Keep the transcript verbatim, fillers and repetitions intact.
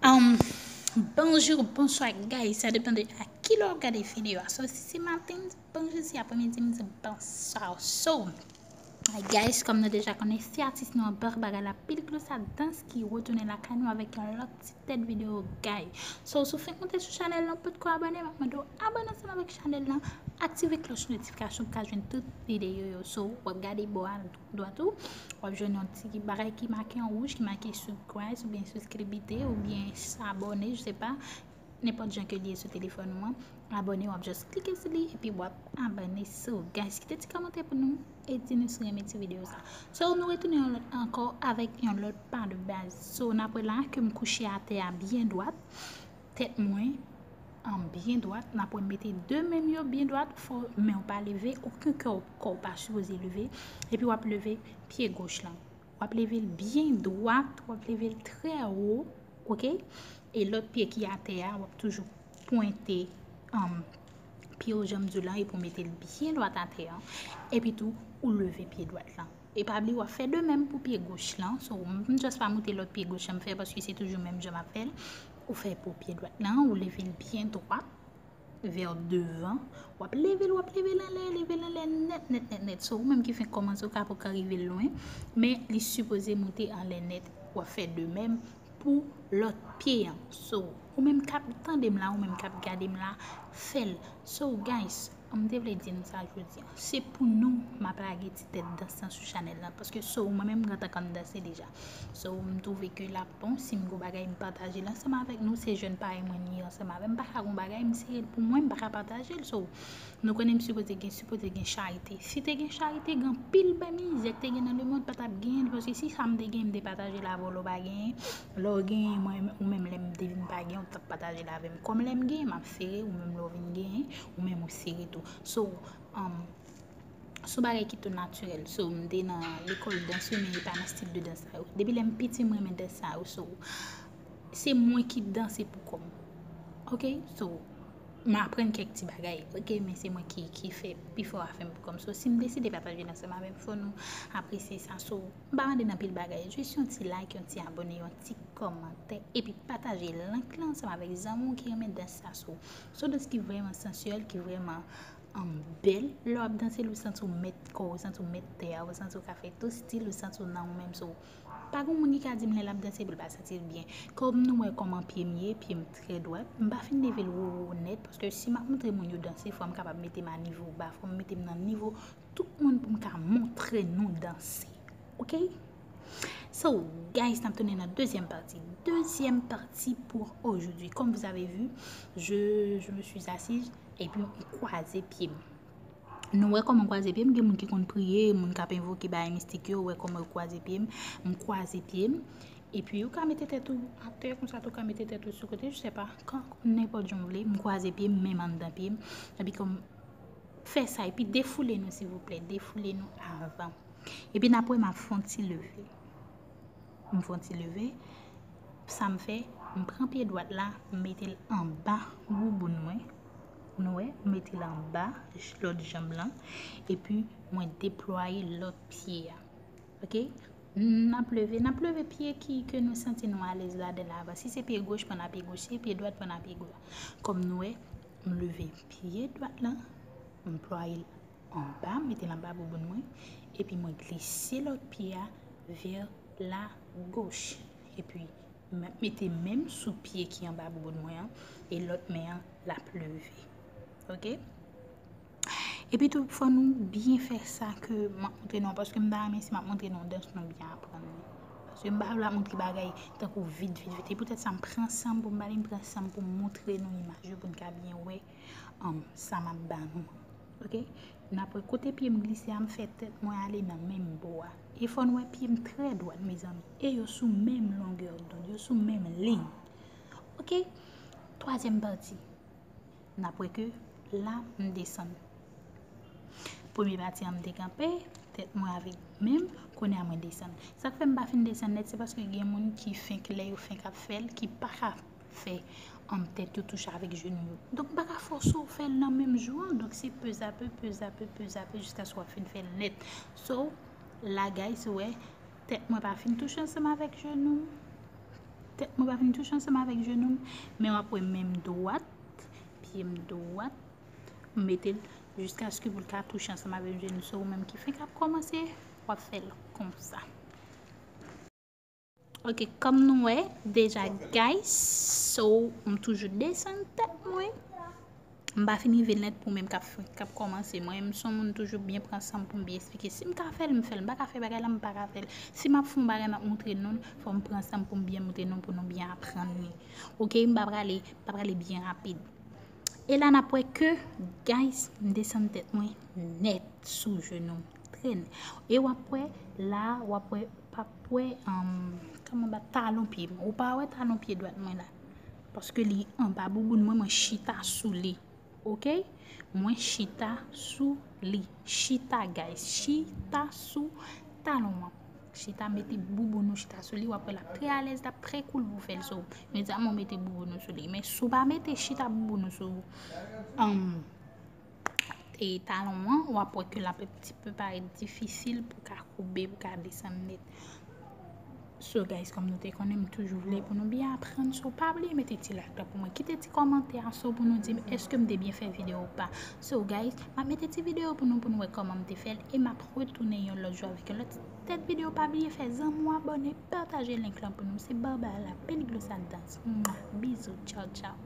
Um, bonjou, bonswa, guys. Sa depann de a ki lè w ap gade videyo a. So, si se maten, bonjou, si apremidi, m di bonswa. So, guys, kòm nou deja konnen, se atis nou an, Barbara, la pil glosat dans ki retounen lakay nou avèk yon lòt ti tèt videyo, guys. So, si w fenk monte sou chanèl lan, potko abòne, m ap mande w abòne ansanm avèk chanèl lan, aktive klòch notifikasyon pou w ka jwenn tout videyo yo. So, w ap gade bò a dwat ou, w ap jwenn yon ti bagay ki make an wouj, ki make subscribe oubyen subscribe oubyen s'abonner, je sais pas, nenpòt jan ke li ye sou telefòn ou an. Abòne, w ap just klike sou li epi w ap abòne. So, guys, kite ti kòmantè pou nou e di nou si w renmen ti videyo sa. So, nou retounen yon lòt ankò avèk yon lòt pa de baz. So, n ap wè la ke m kouche atè a byen dwat, tèt mwen an byen dwat, n ap wè m mete de men m yo byen dwat, fò men w pa leve, okenn kò, kò w pa sipoze leve, epi w ap leve pye goch lan. W ap leve l byen dwat, w ap leve l trè wo, oke? E lòt pye ki atè a, w ap toujou pwente um, pye w, jan m di w lan, epi w mete l byen dwat atè a. Epi tou, ou leve pye dwat lan. E pa bliye, w ap fè de menm pou pye goch lan. So, m just pa montre lòt pye goch lan m fè, paske se toujou menm jan m ap fè l. Ou fè pou pye dwat lan, ou leve l byen dwat, vè devan. W ap leve l, w ap leve l anlè, leve l anlè nèt, nèt, nèt, nèt. So, ou menm ki fenk kòmanse, ou ka poko rive lwen, men li sipoze monte anlè nèt. W ap fè de menm pou lòt pye an. So, ou menm k ap tande m la, ou menm k ap gade m la, fè l. So, guys, m te vle di nou sa jodi a. Se pou nou m ap lage ti tèt dans lan sou chanèl lan, paske so, mwen menm m gentan konn danse deja. So, m twouve ke l ap bon si m gon bagay m pataje l ansanm avèk nou, se jèn parèy mwen n ye ansanm avè m, m pa ka gon bagay m sere l pou mwen, m pa ka pataje l. So, nou konnen m sipoze gen, sipoze gen charite. Si te gen charite, gen anpil bèl mizè k te gen nan lemonn pa t ap genyen l, paske si sa m te genyen, m te pataje l avè w, lè w pa genyen, lè w genyen, mwen, ou menm lè m te vin pa genyen, ou t ap pataje l avè m. Kòm lè m genyen, m ap sere, ou menm lè w vin genyen, ou menm ou sere tou. So, um, se yon bagay ki tou natirèl. So, m te nan lekòl dans, wi, men e pa nan stil de dans sa yo. Depi lè m piti, m renmen dans sa yo. So, se mwen ki danse pou kò m. Oke? So, m aprann kèk ti bagay, oke? Men se mwen ki, ki fè pifò afè m pou kò m. So, si m deside pataje l ansanm avè m, fò nou apresye sa. So, m pa mande n anpil bagay. Jis yon ti like, yon ti abòne, yon ti kòmantè, epi pataje link lan ansanm avèk zanmi w ki renmen dans sa. So, se yon dans ki vrèman sansyèl, ki vrèman um, bèl. Lè w ap danse l, ou santi w mèt kò w, ou santi w mèt tè a, ou santi w ka fè tout stil, ou santi w nan ou menm. So, pa gen moun ki ka di m lè l ap danse pou l pa santi l byen. Kòm nou wè kòman pye m ye, pye m trè dwat. M pa fin leve l wo, wo, wo nèt, paske si m ap montre moun yo danse, fò m kapab mete m a nivo ba, fò m mete m nan nivo tout moun pou m ka montre nou danse. Oke? So, guys, n ap tounen nan dezyèm pati. Dezyèm pati pour aujourd'hui. Comme vous avez vu, je, je me suis assise, epi m kwaze pye m. Nou wè kòman m kwaze pye m, gen moun ki konn priye, moun k ap envoke bagay mistik yo, wè kòman yo kwaze pye m, m kwaze pye m. Epi ou ka mete tèt ou atè, konsa tou ka mete tèt ou sou kote, je sais pas, kan, nenpòt jan w vle, m kwaze pye m, men m anndan pye m. Epi kòm, fè sa, epi defoule nou, silvouplè, defoule nou avan. Epi n ap wè m ap fè yon ti leve. M fè yon ti leve. Sa m fè, m pran pye dwat la, m mete l anba bouboun mwen. Nou wè, m mete l anba lòt janm lan. Epi mwen deplwaye lòt pye a. Oke? N ap leve, n ap leve pye ki, ke nou santi nou alèz ladan l avan. Si se pye goch, pran nan pye goch. Si se pye dwat, pran nan pye dwat. Kòm nou wè, m leve pye dwat lan, m plwaye l anba, m mete l anba bouboun mwen, epi mwen glise lòt pye a vè la goch. Epi m mete men m sou pye ki anba bouboun mwen an, e lòt men an l ap leve. Oke? Epi tou, fò nou byen fè sa ke m ap montre nou an, paske m ta renmen si m ap montre nou dans nou byen aprann li. Paske m pa vle ap montre bagay tankou vit, vit, vit. E poutèt sa, m pran san m pou m pale, m pran san m pou m montre nou imaj yo, pou n ka byen wè um, sa m ap ba nou an. Oke? N ap wè kote pye m glise a, m fè tèt mwen ale nan menm bò a. E fò n wè pye m trè dwat, mezanmi. E yo sou menm longè dond, yo sou menm liy. Oke? Twazyèm pati. N ap wè ke la, m desann. Premye pati an, m te kanpe, tèt mwen avèk men m, kounye a mwen desann. Sa k fè m pa fin desann nèt, se paske gen moun ki fenk, lè yo fenk ap fè l, ki pa ka fè, um, tèt yo touche avèk jenou yo. Donk, m pa ka fòse w fè l nan menm jou an. Donk, se pezapè, pezapè, pezapè, jiskaske w ap fin fè l nèt. So, la, guys, ou wè, tèt mwen pa fin touche ansanm avèk jenou m. tèt mwen pa vin touche ansanm avèk jenou m, men w ap wè men m dwat, pye m dwat, m mete l jiskaske pou l ka touche ansanm avèk jenou. So, ou menm ki fenk ap kòmanse, w ap fè l konsa. Ok, kòm nou wè deja, guys, so, m toujou desann tèt mwen. M pa fin rive nèt pou menm k ap, k ap kòmanse. Mwen, m se yon moun toujou byen pran san m pou m byen eksplike. Si m ka fè l, m fè l. M pa ka fè bagay la, m pa ka fè l. Si m ap fè yon bagay, m ap montre nou l, fò m pran san m pou m byen montre nou l, pou nou byen aprann li. Ok, m pa prale, pa prale byen rapid. E la, n ap wè ke, guys, m desann tèt mwen nèt sou jenou m. Trè nèt. E w ap wè, la, w ap wè, p ap wè, um, kòman ba talon pye m. Ou pa wè talon pye dwat mwen la. Paske li anba bouboun mwen, mwen chita sou li. Ok? Mwen chita sou li. Chita, guys. Chita sou talon an. Chita, mete bouboun ou chita sou li. W ap wè l ap trè alèz, l ap trè cool pou fè l. So, imedyaman w mete bouboun ou sou li. Men si w pa mete chita bouboun ou sou, um, e talon an, w ap wè ke l ap ti pe parèt difisil pou ka koube, pou ka desann nèt. So, guys, kòm nou te konnen, m toujou vle pou nou byen aprann. So, pa bliye mete ti like la pou mwen. Kite ti kòmantè a, so, pou nou di m èske m te byen fè videyo ou pa. So, guys, m ap mete ti videyo pou nou, pou nou wè kòman m te fè l. E m ap retounen yon lòt jou avèk yon lòt tèt videyo. Pa bliye fè zanmi w abòne, pataje link lan pou nou. Se Barbara la, Peliglosa Dance. Mwa, bizou, tchaw, tchaw.